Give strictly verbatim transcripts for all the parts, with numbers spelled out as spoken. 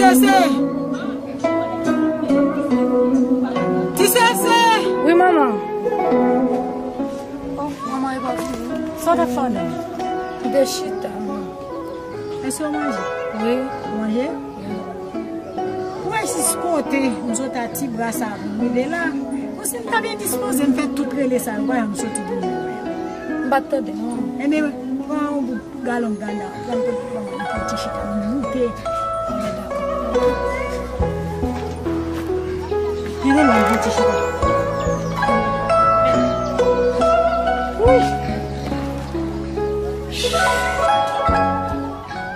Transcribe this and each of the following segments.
Sese! Ti Sese! Wi, manman. Oh, manman, e pa fini. Sa w t ap fè anndan? M te chita, manman. Èske w manje? Wi. Ou manje? Wi. Ou wè jis kote m sot a ti bra sa pou m rive la? Bon, si m ta byen dispoze, m fè tout rele sa, ou pa janm soti pou m. M pa t tande, manman. Ebyen, pran yon bout galon gala, pran yon ti chita, m moute. Gen lè m pran ti chita. Wi.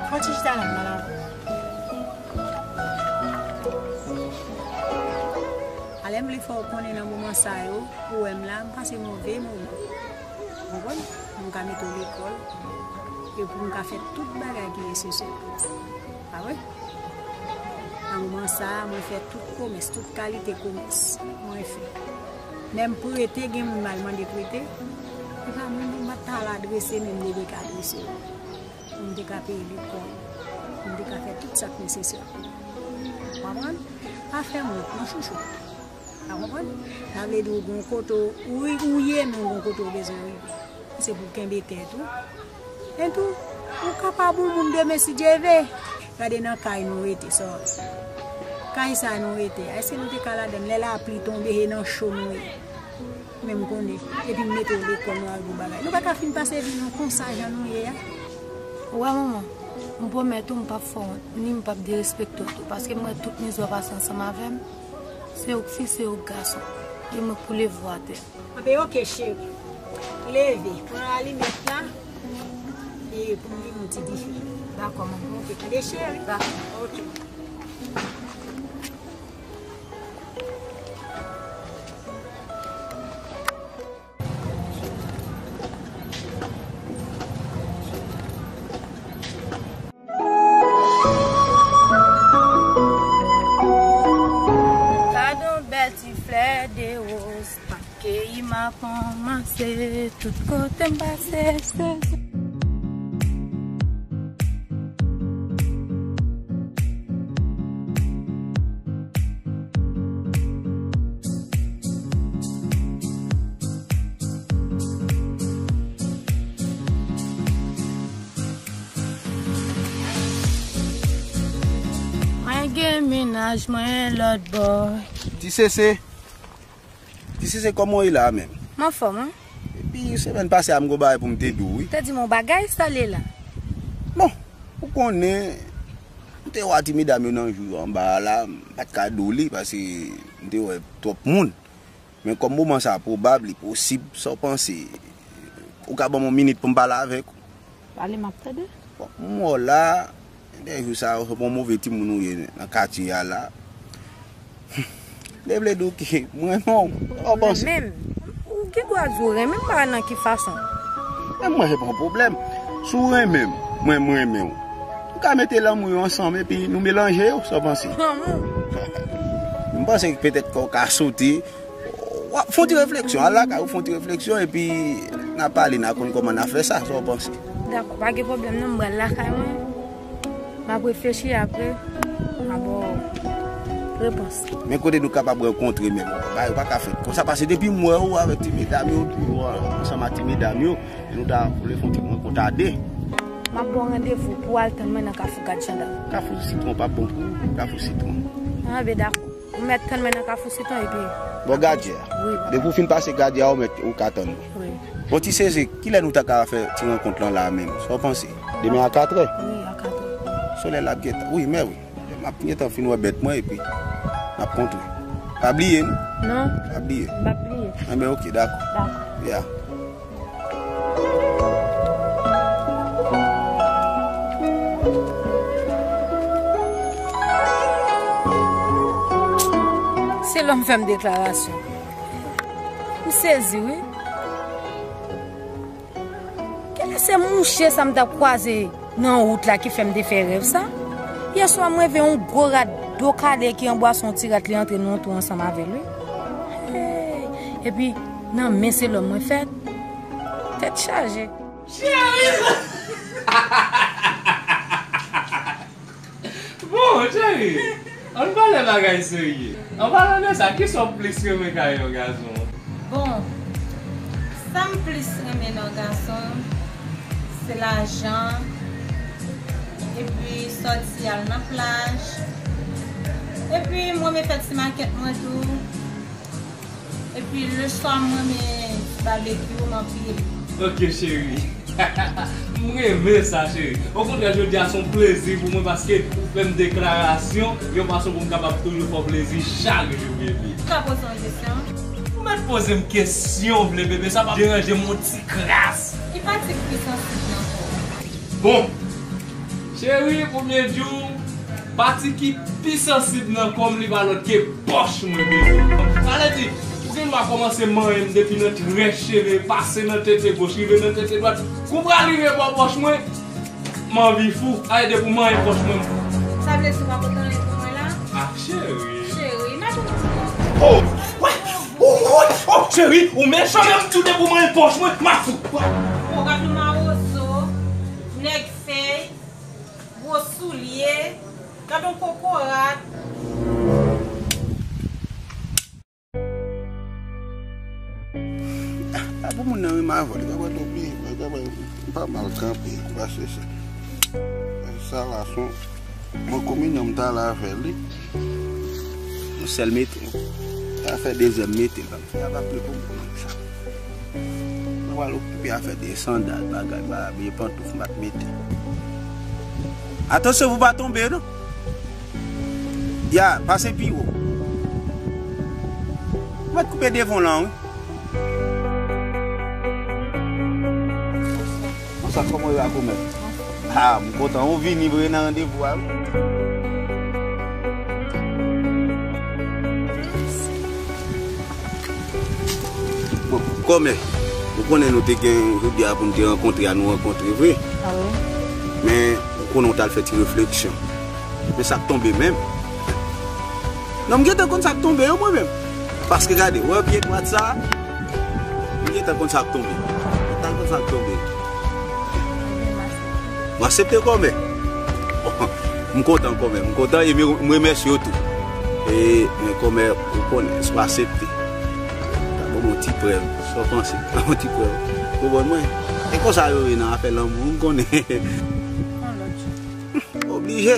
Pran ti chita la, m pral avè w. Alè m vle fè w konnen nan moman sa yo, ou wè m la, m pase move moman. Ou konprann? Pou m ka mete w lekòl, e pou m ka fè tout bagay ki nesesè. Pa vre? Nan moman sa a, mwen fè tout komès, tout kalite komès, mwen fè. Menm prete, gen moun m al mande prete, e pa moun m pa t al adrese, menm li te ka adrese yo. Pou m te ka peye lekòl, pou m te ka fè tout sa k nesesè. Ou konprann? Pa fè m wont, non, chouchou. Ou konprann? Sa vle di ou gon kote ou, ou ye, men ou gon kote ou bezwen rive. Se pou w kenbe tèt ou. Etou, ou kapab yon moun demen si Dye ve. Gade nan kay nou rete, sa w wè. Kay sa nou rete a, èske nou te ka ladann? Lè lapli tonbe, se nan cho nou ye. Men m konnen, epi m mete w lekòl, nou al gwo bagay. Nou pa ka fin pase vi nou konsa jan nou ye a. Ou wè, manman, m pwomèt ou m p ap fè w wont, ni m p ap derespekte w tou, paske m wè tout mizè w pase ansanm avè m, se ou k fi, se ou k gason, e mwen k pou leve w atè. Anben, oke, cheri. Leve, pran alimèt la, e pou m limen yon ti dife. Dakò, manman. Oke, tande, cheri? Dakò. Oke. Gade yon bèl ti flè de woz, m ap keyi, m ap ranmase, tout kote m pase, se. Mwen gen mennaj mwen lòtbò. Ti Sese. Ti Sese, kòman w ye la a menm? M anfòm, wi. Epi semèn pase a, m gon bagay pou m te di w, wi. Te di m yon bagay, sa l ye la? Bon, ou konnen, m te wè ti medam yo nan jou yo anba a la, m pa t ka di w li, paske m te wè twòp moun. Men kòm moman sa a pwobab, li posib, sa w panse? Ou ka ban m yon minit pou m pale avèk ou? Pale, m ap tande. Bon, m wè w la, dèyè jou sa yo, se pou yon move timoun ou ye nan katye a la. M te vle di w ke m renmen w. Sa w panse? Renmen m? Ou gen dwa di w renmen m, pa nan ki fason? Men mwen, se pa yon pwoblèm. Si w renmen m, mwen, m renmen w. Nou ka mete lanmou yo ansanm epi nou melanje yo, sa w panse? Lanmou? M panse ke petèt kè w ka soti, w ap fè yon ti refleksyon, al lakay ou fè yon ti refleksyon, epi n a pale, n a konn kòman n a fè sa, sa w panse? Dakò, pa gen pwoblèm non, m pral lakay mwen. M ap reflechi apre, m a ba w repons. Men kote nou kapab rankontre menm, bagay yo pa ka fèt konsa, paske depi m wè w avèk ti medam yo, w ansanm ak ti medam yo, nou ta vle fè yon ti rankont a de. M ap ba w randevou pou w al tann mwen nan Kafou Gad Jandarm. Kafou Sitwon p ap bon pou ou, Kafou Sitwon. Anben, dakò. Ou mèt tann mwen nan Kafou Sitwon epi. Bò gadyè a. Wi, papa. Depi w fin pase gadyè a, ou mèt, ou ka tann mwen. Wi. Bon, Ti Sese, kilè nou ta ka fè ti rankont lan la a menm? Sa w panse? Demen a katrè? Wi, a katrè. Solèy la ap gentan. Wi, mè wi. M ap gentan fin wè bèt mwen epi n ap kontre. Pa bliye, non? Non. Pa bliye. M p ap bliye. Anben, oke, dakò. Dakò. Ya. Se lè w fè m deklarasyon. M sezi, wi. Genlè se mouche sa m t ap kwaze nan wout la ki fè m te fè rèv sa. Yè swa, m reve yon gwo rat do kale ki anbwase yon ti rat, li antre nan yon twou ansanm avè l, wi. Hey! Epi, nan men se lòm mwen fèt. Tèt chaje. Cheri! Bon, Cheri, ann pale bagay serye. An palan de sa, kisa w plis renmen kay yon gason? Bon, sa m plis renmen nan gason, se lajan, epi sòti al nan plaj, epi m renmen fè ti makèt mwen tou. Epi leswa m renmen babekyou m anpil. Ok, cheri. M renmen sa, cheri. Okontrè, jodi a se yon plezi pou mwen paske ou fè m deklarasyon yon fason pou m kapab toujou fè w plezi chak jou, bebe. Ou ka poze yon kesyon? Ou mèt poze m kesyon, vle bebe, sa p ap deranje m yon ti kras. Ki pati k pi sansib nan kò w? Bon, cheri, pou m byen di w, pati ki pi sansib nan kò m, li pa lòt ke pòch mwen, bebe. Sa vle di, ou gen dwa kòmanse manyen m depi nan trè cheve, pase nan tete goch, rive nan tete dwat. Kou pral rive bò pòch mwen, m anvi fou. Ay, depi w manyen pòch mwen. Sa vle di w pa kontan anyen pou mwen la? Ah, cheri. Cheri, m ap... Oh, wè. Oh, oh, oh, cheri, ou mechan, men m tou depi w manyen pòch mwen, m ap fou. Bon, gad yon mawozo, nèg fèy, gwo soulye, gad yon kokorat. A pou moun nan renmen avè w, li kapab oubli, li kapab pa mal kanpe, pase sa. Sa la son, mwen kominyon m t al avè li. Yon sèl mete. Sa fè dezyèm mete l, pa m fè ap aple pou m sa. Mwen pral okipe afè de sandal, bagay, bagay, men pantouf m ap mete. Atansyon pou w pa tonbe, non. Ya, pase pi wo. Mwen koupe devan w lan, wi. Konsa, kòman w ye a, kòmè? Ah, m kontan ou vini vre nan randevou a, wi. Bon, kòmè, ou konnen nou te gen jodi a pou n te rankontre a, nou rankontre vre. Ah wi. Men, ou konnen ou t al fè ti refleksyon. Men sa k tonbe menm. Non, m gentan konn sa k tonbe yo mwen menm. Paske gade, wè pye dwat sa, m gentan konn sa k tonbe. M gentan konn sa k tonbe. M aksepte kòmè. M kontan kòmè, m kontan e m remèsye w tou. E, men kòmè, ou konnen, si w aksepte. Bon, yon ti prèv, sa w panse? Yon ti prèv. Ou konprann mwen? E konsa yo ye nan afè lanmou, m konnen. Yon lòt jou. Oblije.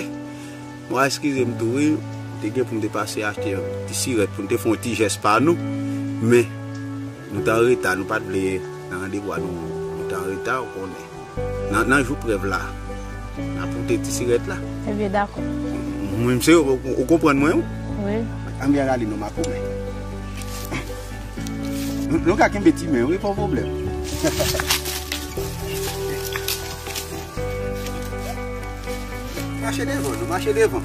Mwen eskize m tou wi, te gen pou m te pase achte yon ti sirèt pou n te fè yon ti jès pa nou, men nou t an reta, nou pa t vle nan randevou a, nou, nou t an reta, ou konnen. Nan, nan jou prèv la, n a pote ti sirèt la. Ebyen, dakò. Mwen, se, ou, ou konprann mwen, wi? Wi. Ann byen rale non, m a koumen. Nou, nou ka kenbe ti men, wi, pa pwoblèm. Mache devan, nou mache devan.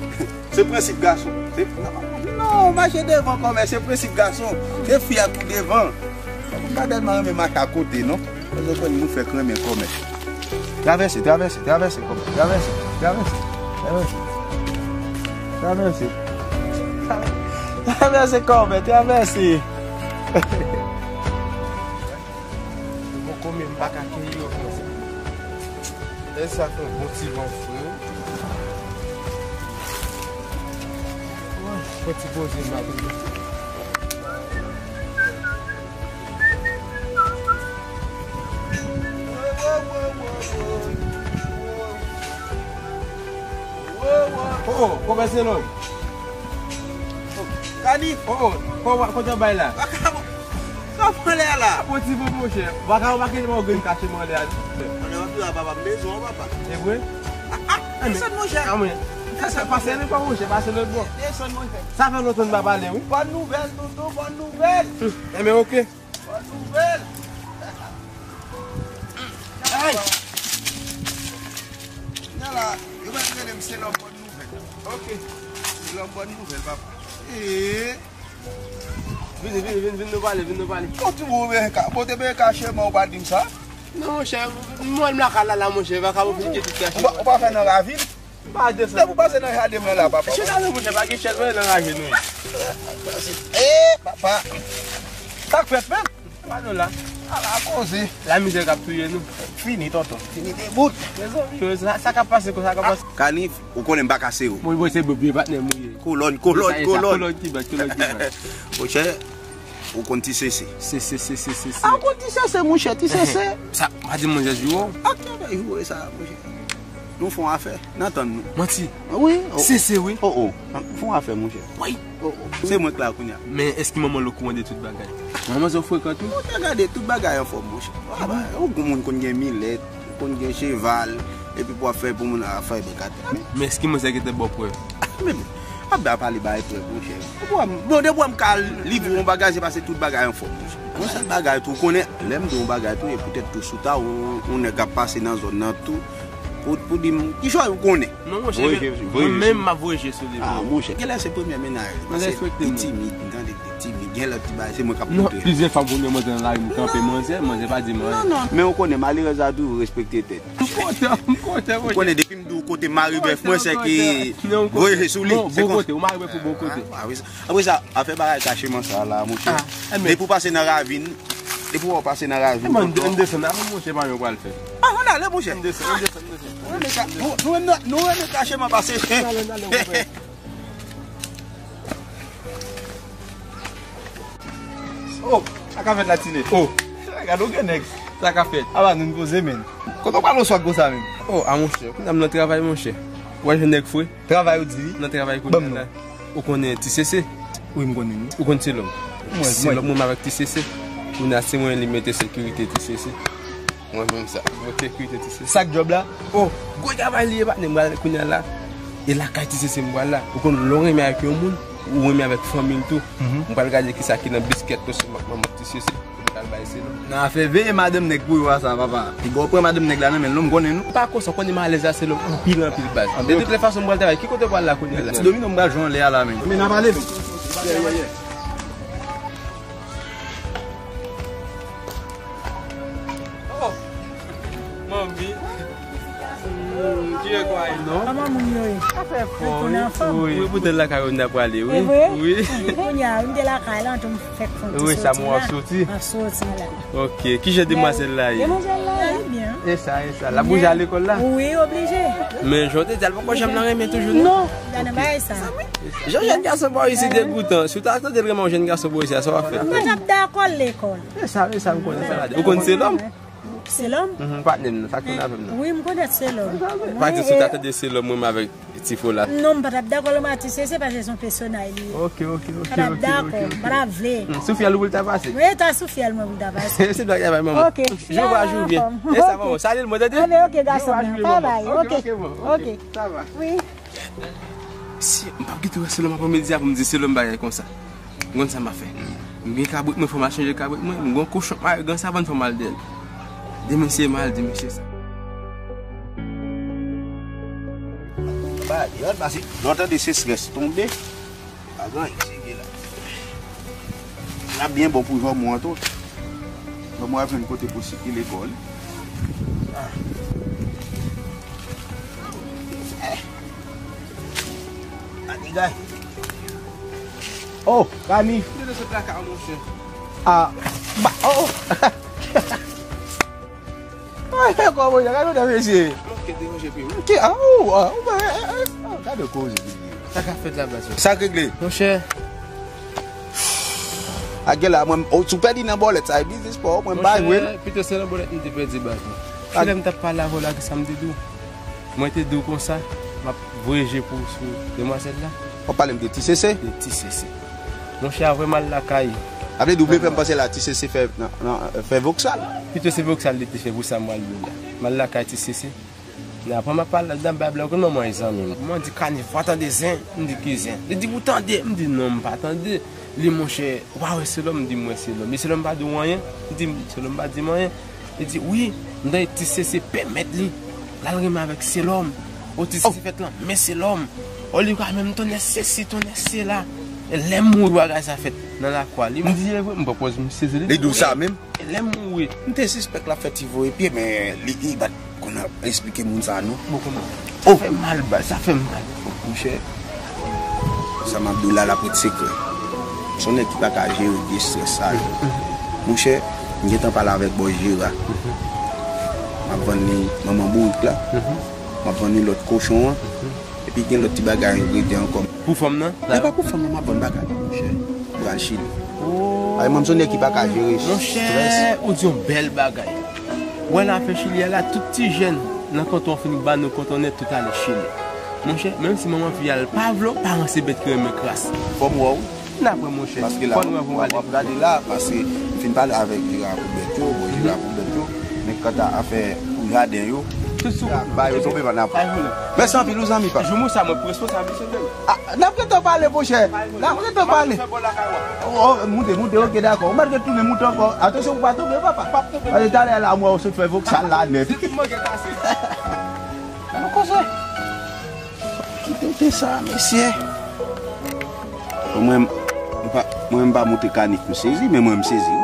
Se prensip gason. Se, non, mache devan kòmè, se prensip gason. Se fi a pou devan. M pa tèlman renmen mache akote, non. Paske nou fèk renmen kòmè. Travèse, travèse, travèse, kòmè. Travèse, travèse, travèse. Travèse. Travèse, kòmè, travèse. Bon, kòmè, m pa ka keyi yo konsa. Lè sa fè yon bon ti van fre. Pran ti poze m la tou. Oh, oh, kòmè se lòm. Kani? Oh, oh, kòmè, kote w bay la? Sa w fè anlè a la? Bon ti bon monchè. Baka ou pa kite mwen grenn kache mwen anlè a. Anlè anpil a papa, m bezwen w papa. E vre? Ah, ah, desann monchè. Ah, mwen. Pase lòt bò monchè, pase lòt bò. Desann monchè. Sa fè lontan n pa pale wi. Bòn nouvèl tonton, bòn nouvèl. Enben oke. Bòn nouvèl. Ay. Kounye a la, yo mèt rele m se lòm bòn nouvèl. Oke. Se lòm bòn nouvèl papa. Ee. Vini, vini, vini, vin nou pale, vin nou pale. Bon ti bout byen ka, bon te byen kache men ou pa di m sa. Non monchè, m wè l lakay la la monchè, pa ka oblije tout kache. Ou pa, ou pa fè nan ravin? M pa desann. Depi w pase nan jaden mwen la papa. Chita non monchè, pa gen chèz mwen nan raje nou. Ee papa. Sa k fèt menm? Pa nou la. Ala koze. Lamizè k ap touye nou. Fini, tonton. Fini debout. Mezanmi, sa, sa k ap pase konsa, sa k ap pase. Kanif, ou konnen m pa kase ou. Mwen, mwen se byen patnè m ou ye. Kolòn, kolòn, kolòn. Kolòn ki bèt, kolòn ki bèt. Monchè, ou konn Ti Sese. Sese, Sese, Sese. Ah, ou konn Ti Sese, monchè, Ti Sese. Sa, pa di mwen jès joure. Ok, ben, joure sa, monchè. Nou fè yon afè, n a tann nou. Manti. Wi. Sese, wi. Oh, oh. Fè yon afè, monchè. Wi. Oh, oh. Se mwen k la kounye a. Men èske manman l okouran de tout bagay? Manman sa frekan tou. Ou ta gade tout bagay anfòm, monchè. Ou gon moun konn gen milèt, ou konn gen cheval, epi pou ap fè pou moun ap fè bèk atè. Men èske manzè gentan ba w prèv? Men, ap ba pale bay prèv, monchè. Bon, depi w ka livre yon bagay, se paske tout bagay anfòm, monchè. Yon sèl bagay tou, ou konnen, lè m di yon bagay tou, e poutèt tou sou ta, yon, yon nèg ap pase nan zòn nan tou, pou, pou di m, ki jan ou konnen? Non, monchè, mwen menm, m ap voye je sou li. Ah, monchè. Genlè se premye mennaj. Paske li timid, m tande li timid. Gen lòt ti bagay, se mwen k ap montre. Non, plizyè fwa m konn wè manzè nan lari, m kanpe manzè, manzè pa di m anyen. Non, non. Men ou konnen, malerèz la toujou respekte tèt. M kontan, m kontan, monchè. Ou konnen, depi m di w kote mari bèf mwen, se ki voye je sou li. Non, bon kote, ou mari bèf ou bon kote. Ah, wi. Apre sa, afè bagay kacheman sa la, monchè. Depi w pase nan ravin, depi w pase nan ravin, tonton. M desann, apre monchè pa yon pral fè. Ah, ann ale, monchè. M desann, m desann, m desann. Ou renmen ka-, nou, nou renmen, nou renmen kacheman pase. N ale, n ale, w konprann. Oh, sa k ap fèt la, Tine? Oh, gade w gen nèg. Sa k ap fèt? Aba, nou n poze, menn. Kote w pral yon swag konsa, menn? Oh, a monchè, kounye a m nan travay, monchè. Ou wè jan nèg fre? Travay ou di wi? Nan travay kounye a la. Ou konnen Ti Sese? Wi, m konnen li. Ou konn Selòm? Selòm, mwen avèk Ti Sese. Kounye a se mwen li mete sekirite Ti Sese. Mwen menm sa. Mwen sekirite Ti Sese. Sa k djòb la? Oh, gwo travay li ye, patnè, m pral kounye a la. E lakay Ti Sese m pral la. Ou konn lè w renmen avèk yon moun, ou renmen avèk fanmi l tou. M pral gade kisa ki nan biskèt nou sou manman Ti Sese. Pou m pral bay Selòm. Nan afè veye madanm nèg pou yo a sa, papa. Piga w pran madanm nèg la nan men l non, m konnen nou. Pa konsa, w konnen m alèz a Selòm anpil, anpil baz. De tout lè fason m pral travay. Ki kote w pral la kounye a la? Ti domino m pral jwenn w lè a la, men. Men n ap ale. Yeah, yeah, yeah. Oh, manmi. Hmm, ki e kwa e non? Kòman moun yo ye? Afè fou, nou anfòm? Wi, poutèt lakay ou n ap prale, wi. E vre? Wi. Kounye a, m te lakay la, antou m fèk fè yon ti soti la. Wi, sa m wè w ap soti. M ap soti la. Ok, ki jan demwazèl la ye? Demwazèl la ye byen. E sa, e sa. L ap bouje al lekòl la? Wi, oblije. Men jan w te di a, l poko janm nan renmen toujou, non? Non, gade bagay sa. Jan jèn gason pa w isi degoutan. Si w ta tande l renmen yon jèn gason bò isi a, sa w ap fè? M pa t ap dakò l lekòl. E sa, e sa m konnen sa la. Ou konn Selòm? Selòm? Mhm, patnè m nan, sa k konn avè m nan. Wi, m konèt Selòm. Pa di si w ta tande Selòm, mwen avèk ti fo la. Non, m pa t ap dakò l, m ap Ti Sese, paske se yon pèsonaj li ye. Ok, ok, ok. M pa t ap dakò, m pa t ap vle. Hmm, sou fyèl ou pou l ta pase? Wi, ta sou fyèl mwen pou l ta pase. Se blag la bay manman. Ok. Jou pa jou byen. E sa manman, salye l mwen tande. Anben, ok, gason m nan. Bye bye. Ok, ok, bon. Ok. Sa va. Wi. Si m p ap gentan wè Selòm aprèmidi a pou m di Selòm bagay konsa. M konn sa m ap fè. M gen kabrit mwen, fò m al chanje kabrit mwen. M gen yon kochon k mare gran savann, fò m al dèyè l. Demen se mal, demen se sa. Ba, deyò l pase. Lè w tande secheresse tonbe. Pa gen anyen serye la. L ap byen bon pou janmou an tou. Janmou a jwenn kote pou sikile kò li. Ah. Eh. Manigay. Oh, Kani. Mwen te sot lakay ou, monchè. Ah, ba, oh. Ay, kòman, gade yon mesye. Manke deranje pi. Ki, ah, ou, ah, ou, eh, eh, eh, ah, gade koze. Sa k ap fèt la, baz? Sa k regle? Monchè. A gen la, mwen, ou, si w pèdi nan bòlèt sa, e biznis pa w, mwen bay vre. Monchè, pito se nan bòlèt m te pèdi, baz. Kilè m t ap pale avè w la, kisa m te di w? Mwen te di w konsa, m ap voye je pou w sou demwazèl la. W ap pale m de Ti Sese? De Ti Sese. Monchè, a vre m al lakay. Sa vle di w vle fè m panse la Ti Sese fè, nan, nan, fè voksal? Pito se voksal li te fè pou sa m pral di w la. M al lakay Ti Sese. Nan, apre m ap pale nan bab la, ou konn manman e zanmi m. Manman di, "Kanif, w a tande zen?" M di, "Ki zen?" Li di, "Ou tande?" M di, "Non, m pa tande." Li, "Monchè, w pa wè Selòm?" M di, "M wè Selòm." Li, "Selòm pa di w anyen?" M di, "Selòm pa di m anyen." Li di, "Wi, m tande Ti Sese pèmèt li l al renmen avèk Selòm. O, Ti Sese fèt lan men Selòm. O, li ka menm tonnè sesi, tonnè sela." E lè m wè bagay sa fèt nan lakou a, li, m di, "E vre?" M pran pòz m sezi li. Li di w sa menm? E lè m wè, m te sispèk l ap fè ti voye pye, men li, li pa t konn ap esplike moun sa non. Bon, kòman? Oh! Sa fè mal, baz, sa fè mal. Monchè, sa m ap di w la, l ap ret sekrè. Se yon nèg ki pa ka jere vye estrès sa yo. Monchè, M gentan pale avèk bòs Jera. M ap vann li manman bourik la. M ap vann li lòt kochon an. Epi gen lòt ti bagay, engredyan ankò. Pou fanm nan? E pa pou fanm nan, m ap vann bagay, monchè. M pral Chili. Ay, mwen, m se yon nèg ki pa ka jere strès. Monchè, ou di yon bèl bagay. Wè nan afè Chili a la, tout ti jèn nan kanton an fin ba nou kanton nèt, tout ale Chili. Monchè, menm si manman fi a l pa vle w, paran se bèt ki renmen kras. Fò m wè w. N ap wè, monchè. Paske la, w ap gade la, paske m fin pale avèk Jera pou bèt yo, bon, Jera pou bèt yo. Men kanta afè pou jaden yo, tout sou ba yo tonbe pa n ap. Mèsi anpil, ou zanmi pa. Jou mwen sa, mwen responsab, mesye, menm. Ah, n ap gentan pale, monchè. N ap gentan pale. Oh, oh, moute, moute, ok, dakò. Ou mèt retounen moute ankò. Atansyon pou pa tonbe, papa. Paske talè la, mwen, ou sot fè voksal la nèt. Nan koze. Ki tenten sa, mesye. Mwen, m pa, mwen, m pa moute kanif, m sezi, men mwen, m sezi.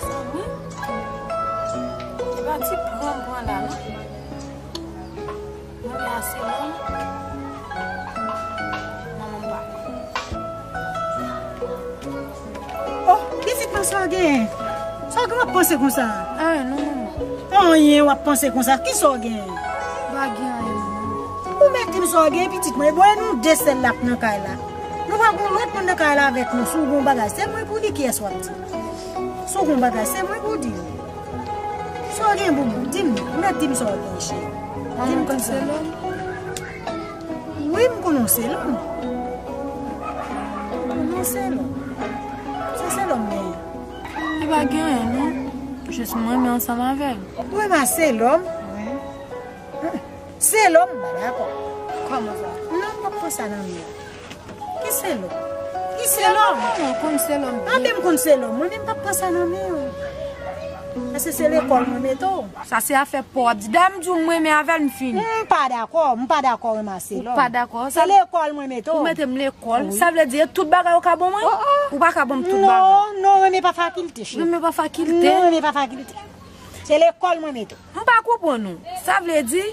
Zanmi, se pa ti pran m pran la, non. Mwen la se mwen. Manman m pa. Oh, pitit mwen, sa w genyen? Sa w gen w ap panse konsa? Anyen non, manman. Anyen w ap panse konsa? Ki sa w genyen? Pa gen anyen, manman. Ou mèt di m sa w genyen, pitit mwen. Bon, e nou de sèl la k nan kay la. Nou pa gen lòt moun nan kay la avèk nou. Si w gen yon bagay, se mwen pou di. Kiyès w ap di? Si w gen yon bagay, se mwen pou di. Sa w gen, boubou? Di m, ou mèt di m sa w gen, cheri. Di m tout sa. Wi, m konnen w se lòm. M konnen w se lòm. Se se lòm m ye. Li pa gen anyen, non. Jis mwen renmen ansanm avè l. Ou renmen a se lòm? Wi. Se lòm, m pa dakò. Kòman sa? Non, m p ap pran sa nan men w. Ki se lòm? Ki se lòm? Mwen konn se lòm. Tande m konn se lòm. Mwen menm m p ap pran sa nan men w. Paske se lekòl mwen mete w. Sa se afè pa w ap di. Dayè m di w m renmen avè l, m fini. M pa dakò, m pa dakò renmen a se lòm. Ou pa dakò? Se lekòl mwen mete w. Ou mete m lekòl? Wi. Sa vle di e tout bagay ou ka ban mwen? Oh, oh. Ou pa ka ban m tout bagay. Non, non, renmen pa fakilte, cheri. Renmen pa fakilte? Non, renmen pa fakilte. Se lekòl mwen mete w. M pa konprann ou. Sa vle di,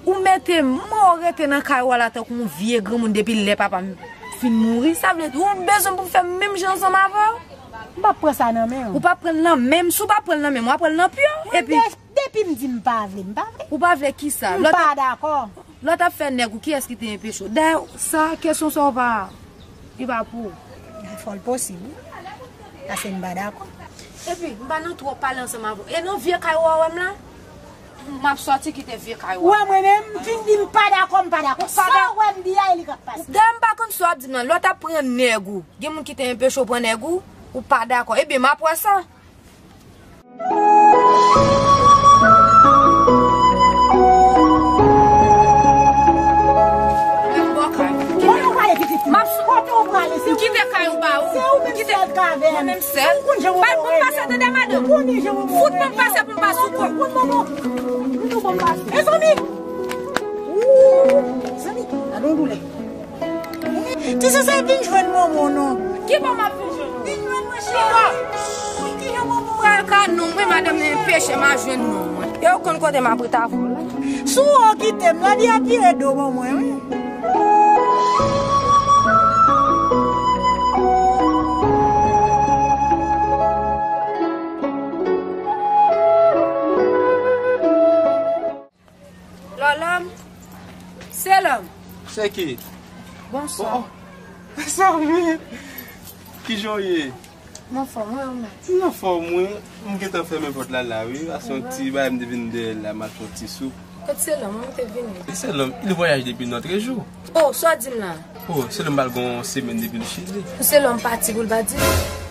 ou mete m, mwen ou rete nan kay ou a la tankou yon vye granmoun depi lè papa m fin mouri. Sa vle di, ou bezwen pou m fè menm jan ansanm avè w? M p ap pran sa nan men w. Ou p ap pran l nan men m. Si w pa pran l nan men m, w a pran l nan pye w. Mwen epi de-, depi m di m pa vle, m pa vle. Ou pa vle kisa? M pa dakò. Lè w t ap fè nèg ou, kiyès ki te enpeche w? Dayè, sa, kesyon sa w pa, li pa pou ou. Fò l posib, wi. Paske m pa dakò. Epi, m pa nan twò pale ansanm avè w. E nan vye kay ou a wè m la? M ap sòti kite vye kay ou a. Ou wè mwen menm, m fin di m pa dakò, m pa dakò. Sa w wè m di a, e li k ap pase. Dayè, m pa konn sa w ap di m nan. Lè w t ap pran nèg ou, gen moun ki te enpeche w pran nèg ou, ou pa dakò. Ebyen, m ap wè sa. Kote w prale, pitit? M ap sou. Kote w prale? Se ou menm sèl k avè m. Mwen menm sèl. Ou konn jan mwen renmen w. Bay pou m pase, tande, madanm. Ou konnen jan mwen renmen w. Fout pou m pase pou m pa sou kò. Ou konn mwen, mwen, mwen, mwen, mwen. Fout pou m pase. Ou, zanmi, gade yon doulè. Ti Sese, vin jwenn manman w non. Ki bò m ap vin jwenn ou? Vin jwenn mwen, cheri. Ki bò? Ki jan manman w ye? Pral ka non mwen, madanm nan enpeche m al jwenn non mwen. E ou konn kote m ap ret avè w la. Si w kite m, la di ap vire do ban mwen, wi. Lòlòm, se lòm. Se ki? Bonswa. Oh, oh. Zanmi, kijan w ye? M anfòm, wi, ou menm? M anfòm, wi. M gentan fèmen pòt la, la, wi. Paske yon ti bagay m te vin dèyè la, m achte yon ti soup. Kot se lòm, ou te vini? E se lòm, il voyage depuis notre jour. Oh, sa w di m la? Oh, se lòm pral gon semèn depi l Chili. Pou se lòm pati pou l pa di m?